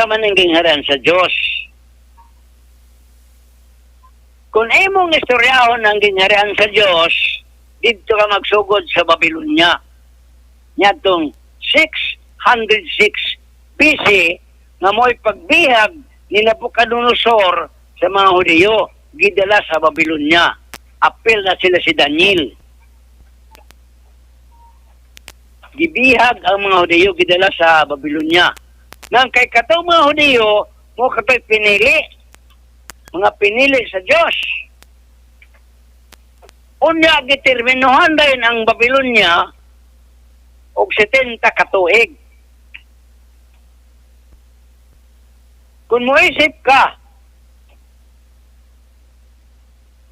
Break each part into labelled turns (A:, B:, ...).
A: man ang gingharian sa Dios. Kung imong istoryahon ang gingharian sa Dios, didto ka magsugod sa Babylonia. Niadtong 606 BC nga mo'y pagbihag ni Nabucodonosor sa mga Hudiyo, gidala sa Babylonia. Apil na sila si Daniel. Gibihag ang mga Hudiyo, gidala sa Babylonia. Nang kay katong mga Hudiyo, mo kato'y pinili. Mga pinili sa Dios. Unya, giterminuhan dayon ang Babylonia og 70 ka tuig. Kung moisip ka,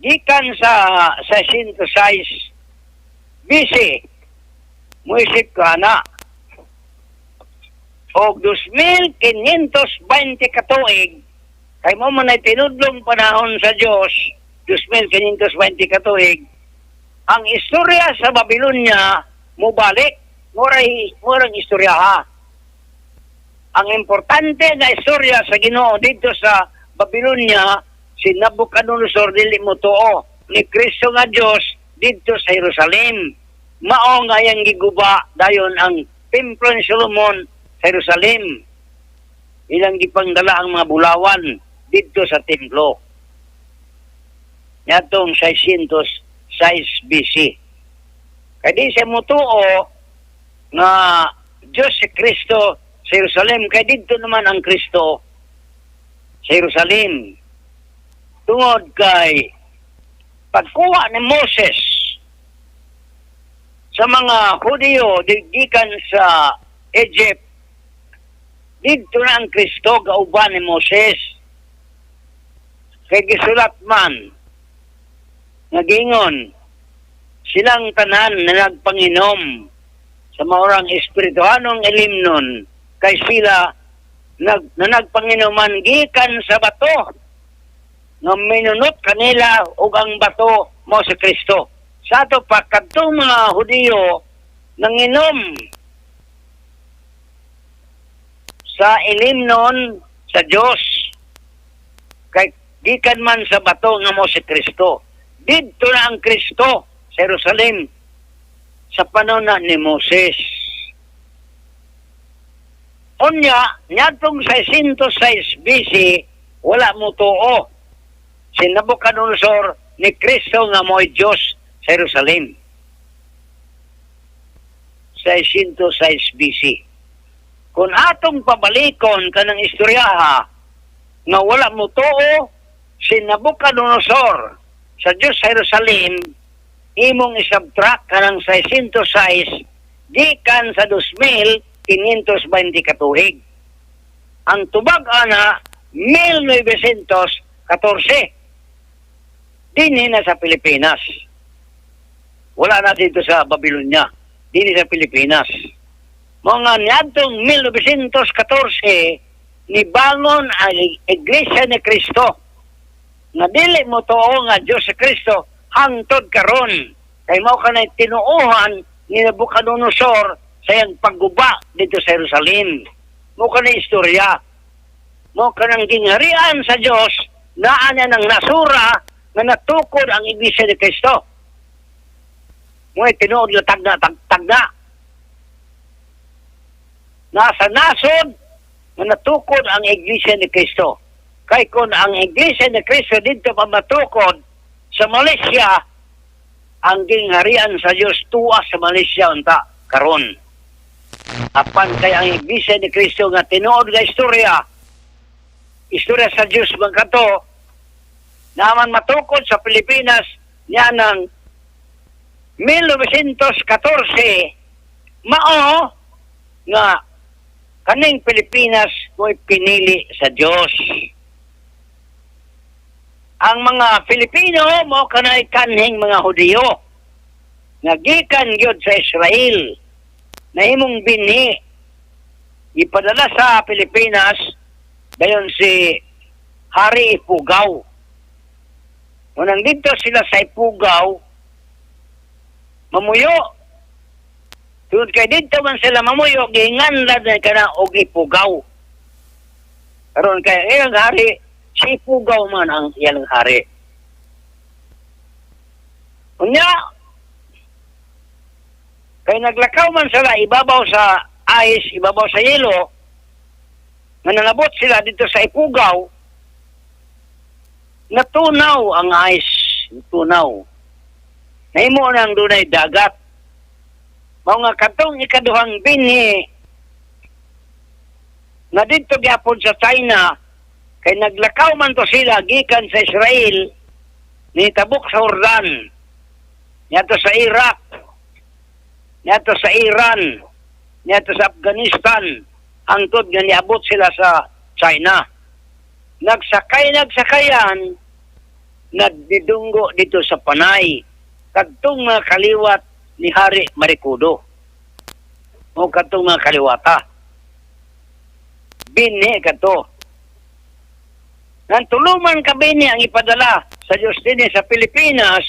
A: gikan sa 606 BC, moisip ka na, og 2,520 ka tuig, kay mo man ay tinudlong panahon sa Dios, 2,520 ka tuig, ang istorya sa Babylonia mobalik, muray murang istorya ha. Ang importante nga istorya sa Ginoo dito sa Babylonia, si Nabucodonosor dili mo tuo ni Kristo nga Dios didto sa Jerusalem. Mao nga iyang giguba dayon ang templo ni Solomon sa Jerusalem. Ilang gipangdala ang mga bulawan didto sa templo. Niadtong 606 BC. Kay di siya mutuo nga Diyos si Kristo sa Jerusalem, kay didto naman ang Kristo sa Jerusalem. Tungod kay pagkuha ni Moses sa mga Hudiyo gikan sa Egypt, didto na ang Kristo gauban ni Moses. Kay gisulat man nga gingon silang tanan na nagpanginom sa maurang espirituhanong ilimnon, kay sila na nagpanginuman gikan sa bato nga minunot kanila, ug ang bato mo si Kristo. Sa ato pa, kadtong mga Hudiyo nanginom sa ilimnon sa Dios kay gikan man sa bato nga mo si Kristo. Didto na ang Kristo sa Jerusalem sa panahon na ni Moses. Unya, niadtong 606 BC, wala mo tuo si Nabucodonosor ni Kristo nga mo'y Diyos sa Jerusalem. 606 BC. Kung atong pabalikon kanang istoryaha nga wala mo tuo si Nabucodonosor sa Diyos sa Jerusalem, imong isubtract kanang 606 gikan sa 2,520 katuig. Ang tubag ana 1914. Dinhi na sa Pilipinas. Wala na dito sa Babylonia. Dinhi sa Pilipinas. Mga niadtong 1914, nibangon ang Iglesia ni Cristo. Nga dili mo tuo nga Diyos si Cristo hangtod karon. Kay mao kanay tinuohan ni Nabucodonosor sa iyang pagguba dito sa Jerusalem. Mao kanay istorya. Mao kanang gingharian sa Dios naa niya ng nasura nga natukod ang Iglesia ni Cristo. Mo'y tinuod nga tagna, tagna. Nasa nasod nga natukod ang Iglesia ni Cristo. Kay kung ang Iglesia ni Cristo dito pa matukod sa Malaysia, ang gingharian sa Dios tuwa sa Malaysia unta karon. Apan kay ang Iglesia ni Cristo nga tinuod nga istorya, istorya sa Dios man kato, naman matukod sa Pilipinas niya ng 1914, mao nga kaning Pilipinas mo'y pinili sa Dios. Ang mga Filipino mo kanay kanhing mga Hudiyo nga gikan gyud sa Israel, nahimong binhi, ipadala sa Pilipinas dayon si Hari Ipugaw. Unang dito sila sa Ipugaw mamuyo. Tungod kay dito man sila mamuyo, gihinganlan na kana og Ipugaw. Karon kay ang ilang hari, si Ifugao man ang ilang hari. Unya, kay naglakaw man sila ibabaw sa ice, ibabaw sa yelo, nga nangabot sila dito sa Ifugao, natunaw ang ice, natunaw. Nahimo nang dunay dagat. Mao nga katong ikaduhang binhi nga didto gyapon sa China, kay naglakaw man to sila gikan sa Israel, nitabok sa Jordan, niadto sa Iraq, niadto sa Iran, niadto sa Afghanistan, hangtod nga niabot sila sa China. Nagsakay nagsakayan, nagdidunggo dito sa Panay, kadtong mga kaliwat ni Hari Marikudo. O kadtong mga kaliwata. Binhi kadto. Nang tuluman ka binhi ang ipadala sa Diyos dinhi sa Pilipinas,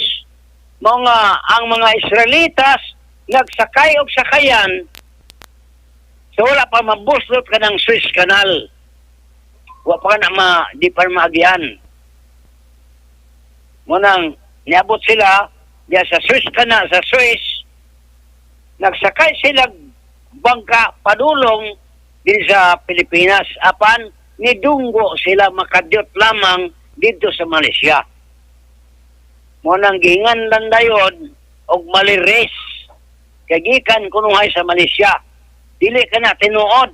A: mga ang mga Israelitas nagsakay og sakayan so wala pa mabuslot ka ng Suez Canal. Wa pa na ma, di pa maagian. Munang niabot sila diya sa Suez Canal, sa Suez, nagsakay sila bangka padulong din sa Pilipinas. Apan nidunggo sila, makadyot lamang dito sa Malaysia. Mo nang gihinganlan dayon og Malay race. Kay gikan kunuhay sa Malaysia. Dili ka na tinuod.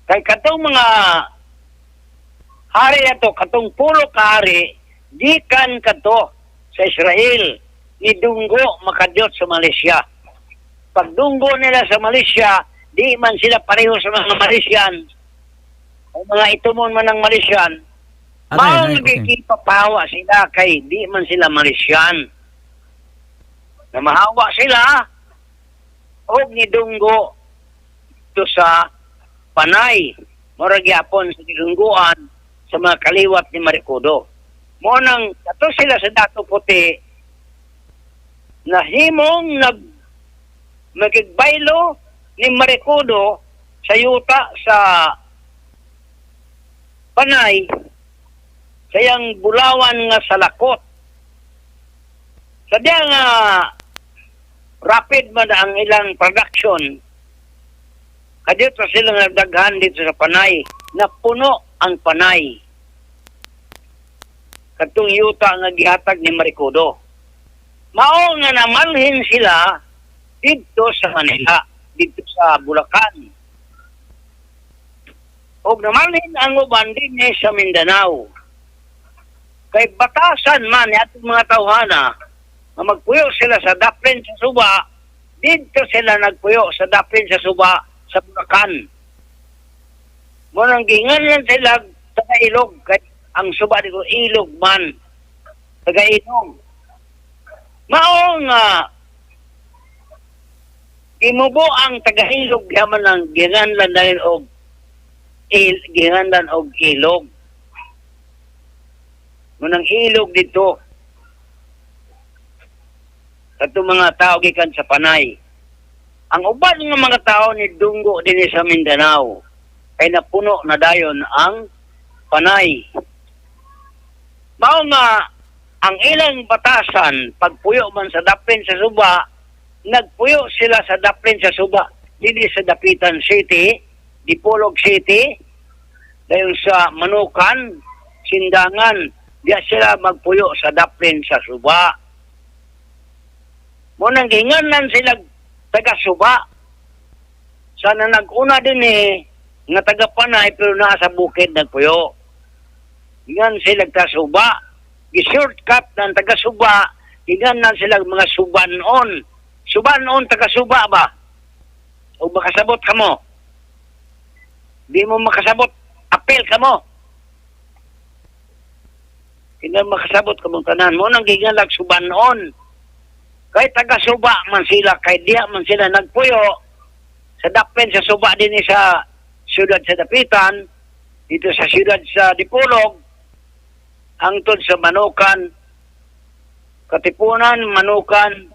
A: Kay katong mga hari ato, katong pulo ka hari, gikan kadto sa Israel, nidunggo makadyot sa Malaysia. Pagdunggo nila sa Malaysia, di man sila pareho sa mga Malaysian o mga itumon man ng Malaysian.
B: Aray,
A: Mao
B: aray, okay.
A: nagkikipapawa sila kay di man sila Malaysian. Na mahawa sila og nidunggo to sa Panay. Mura gyapon sa gidungguan sa mga kaliwat ni Marikudo. Mo nang ato sila sa Dato Puti nahimong nag magigbaylo ni Marikudo sa yuta sa Panay sa iyang bulawan nga salakot. Sa diya nga rapid man ang ilang production, kadito sila nagdaghan dito sa Panay, napuno ang Panay. Katong yuta nga gihatag ni Marikudo. Mao nga namalhin sila dito sa Manila, dito sa Bulacan. Og namalhin ang uban dinhi sa Mindanao. Kay batasan man ni atong mga tawhana nga magpuyo sila sa daplin sa suba, dito sila nagpuyo sa daplin sa suba sa Bulacan. Mo nang ginganlan sila taga ilog, kay ang suba dito ilog man, taga ilog. Mao nga gimubo ang taga-ilog yaman ang ginganlan dahil og il, ginganlan og ilog. Munang ilog dito. Katong mga tao gikan sa Panay. Ang uban nga mga tao ni dunggo dinhi sa Mindanao. Kay napuno na dayon ang Panay. Mao nga ang ilang batasan pagpuyo man sa daplin sa suba, nagpuyo sila sa daplin sa suba dinhi sa Dapitan City, Dipolog City, dayon sa Manukan, Sindangan, diya sila magpuyo sa daplin sa suba. Mo nang gihinganlan sila taga suba. Sana nag-una din eh, nga taga Panay pero naa sa bukid nagpuyo. Ingan sila taga suba. Gi-shortcut ng taga suba, ingan sila mga subanon. Subanon taga suba ba? O makasabot ka mo? Di mo makasabot, apel ka mo. Hindi makasabot ka mong tanan. Mo nang gigalag subanon. Kay taga suba man sila, kay diya man sila nagpuyo, sa daplin sa suba din sa siyudad sa Dapitan, dito sa siyudad sa Dipolog, hangtod sa Manukan, Katipunan, Manukan,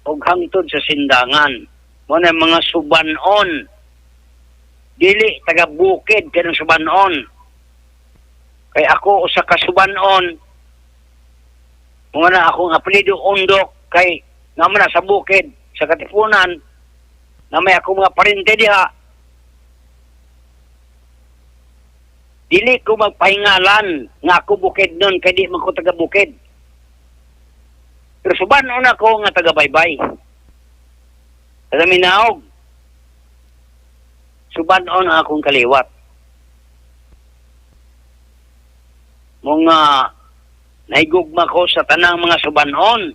A: ug hangtod sa Sindangan. Mo na mga subanon. Dili taga bukid kanang subanon. Kay ako usa ka subanon. Mga na akong apelyido Undok kay nga man na sa bukid sa Katipunan na may ako mga parente diha. Dili ko magpahingalan nga ako bukid nun kay di man ko taga bukid. Pero subanon ako nga taga baybay. Taga Minaog. Subanon ang akong kaliwat. Mga nahigugma ko sa tanang mga subanon.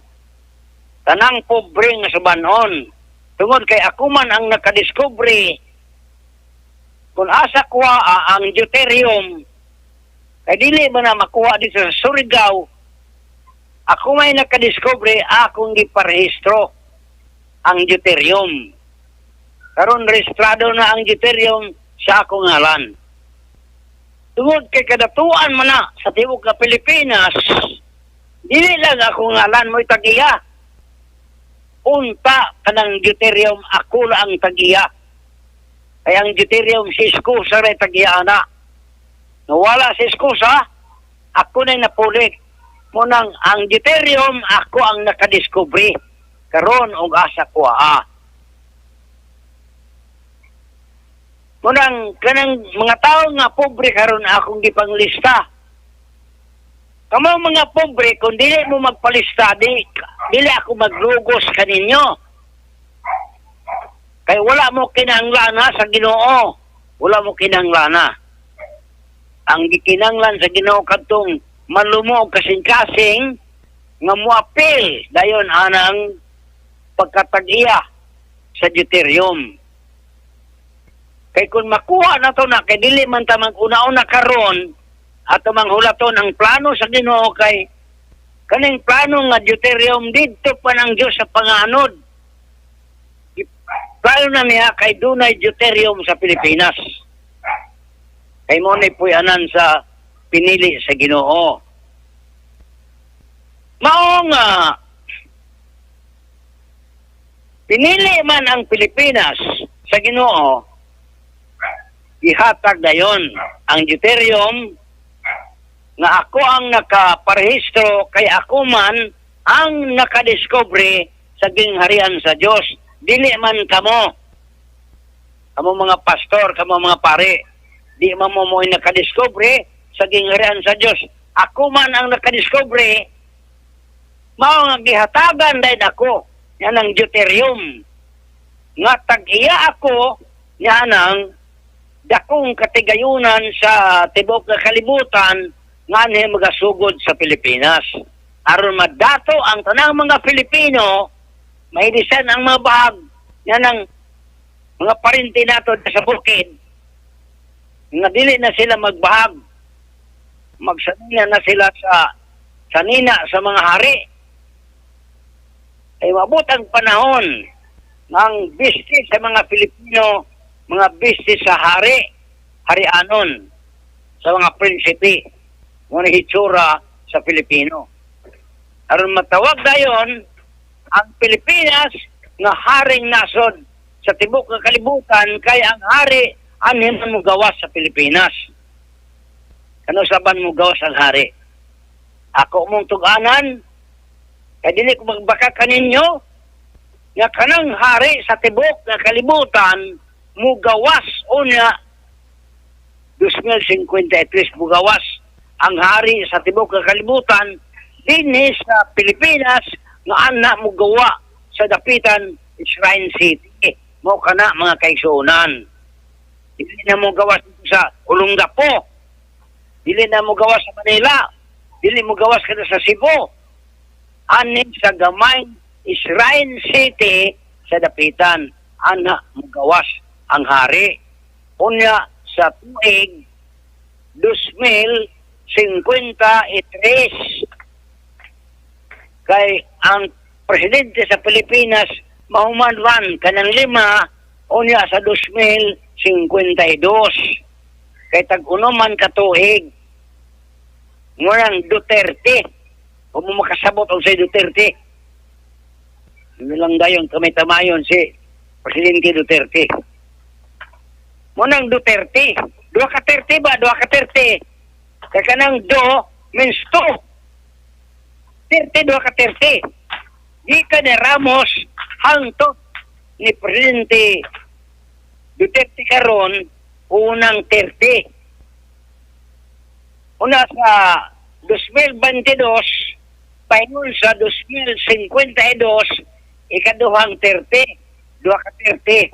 A: Tanang pobre nga subanon. Tungod kay ako man ang nakadiskubre kung asa kuha ang deuterium, kay dili ba na makuha dito sa Surigao, ako may nakadiskubre, akong giparehistro ang deuterium. Karon rehistrado na ang deuterium sa akong ngalan. Tungod kay kadatuan man na sa tibuok nga Pilipinas, dili lang akong ngalan mo'y tag-iya. Unta kanang deuterium, ako lang ang tag-iya. Kaya ang deuterium si Escusa rin tag-iya na. Nawala si Escusa, ako na'y napulit. Munang ang deuterium, ako ang nakadiskubre. Karon og asa ko ah. Munang kanang mga tao nga pobre karon akong gipanglista. Kamo mga pobre, kung dili mo magpalista, dili ako maglugos kaninyo. Kay wala mo kinahanglan sa Ginoo. Wala mo kinahanglan. Ang gikinahanglan sa Ginoo kadtong malumo og kasing-kasing nga moapil dayon anang pagkatag-iya sa deuterium. Kay kung makuha na to na, kay dili man ta mag-una-una karon ato manghulaton ang plano sa Ginoo, kay kaning plano nga deuterium didto pa ng Dios sa panganod. Plano na niya kay dunay deuterium sa Pilipinas. Kay mo ni puy-anan sa pinili sa Ginoo. Mao nga pinili man ang Pilipinas sa Ginoo, ihatag dayon ang deuterium nga ako ang nakaparehistro kay ako man ang nakadiskubre sa gingharian sa Dios. Dili man kamo. Kamo mga pastor, kamo mga pare, di man mo mo'y nakadiskubre sa gingharian sa Dios. Ako man ang nakadiskubre, mao nga gihatagan dayon ako yan ang deuterium. Nga tag-iya ako yan ang dakong katigayunan sa tibuok nga kalibutan nga anhi magasugod sa Pilipinas. Aron madato ang tanang mga Pilipino, mahilisan ang mga bahag yan ang mga parinti nato sa bukid, nga dili na sila magbahag, magsanina na sila sa sanina sa mga hari. Ay mabot ang panahon ng business sa mga Pilipino, mga business sa hari, harianon, sa mga prinsipe, mga hitsura sa Pilipino. Aron matawag dayon ang Pilipinas nga haring nasod sa tibuok nga kalibutan, kay ang hari anhin man mo gawas sa Pilipinas. Kano saban mo gawas ang hari? Ako mong tug-anan, kay dili ko magbaka kaninyo, nga kanang hari sa tibuok nga kalibutan mugawas unya 2053 mugawas ang hari sa tibuok nga kalibutan dinhi sa Pilipinas nga ana mugawa sa dapitan Shrine City. Mo kana mga kaigsuonan. Dili na mo gawas sa Olongapo. Dili na mo gawas sa Manila. Dili mo gawas kada sa Cebu. Ani sa gamay Shrine City sa dapitan ana mo gawas ang hari. Unya sa tuig 2053 kay ang presidente sa Pilipinas mahuman kanang lima unya sa 2052 kay tag-uno man katuig. Ngunang Duterte, kung mo makasabot og si Duterte, hindi lang dayon kami tamayon si Presidente Duterte. Mao nang Duterte. Duha ka 30 ba? Duha ka 30. Kay kanang do means two. 30, duha ka 30. Gikan ni Ramos hangtod ni Presidente Duterte karon, unang 30. Una sa 2022, paingon sa 2052, ikaduhang 30, duha ka 30,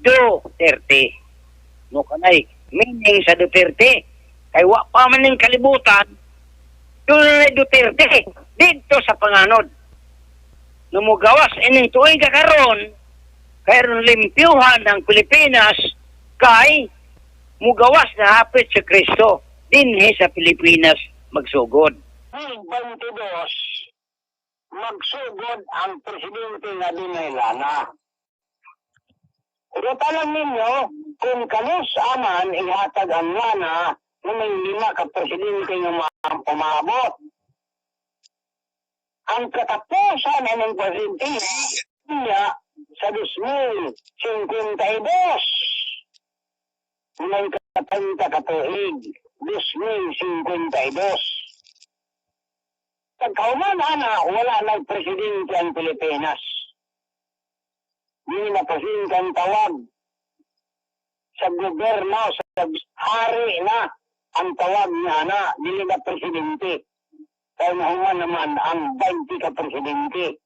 A: Duterte. Mao kanay meaning sa Duterte. Kay wa pa man ning kalibutan, doon na Duterte dito sa panganod. Numugawas ining tuig ka karon, kay ron limpyuhan ang Pilipinas, kay mugawas na hapit sa Kristo dinhi sa Pilipinas magsugod.
B: 22, magsugod ang presidente nga dunay lana. Pero ninyo, kung kanus aman ihatag ang lana na may lima ka presidente nga umabot. Ang katapusan ng presidente niya sa 2052. May katanta katuig, 2052. Pagkauman ana, wala nang presidente ang Pilipinas. Hindi na presidente ang tawag sa gobyerno, sa hari na ang tawag niya na, dili na presidente. Kaya nahuman naman ang 20 ka presidente.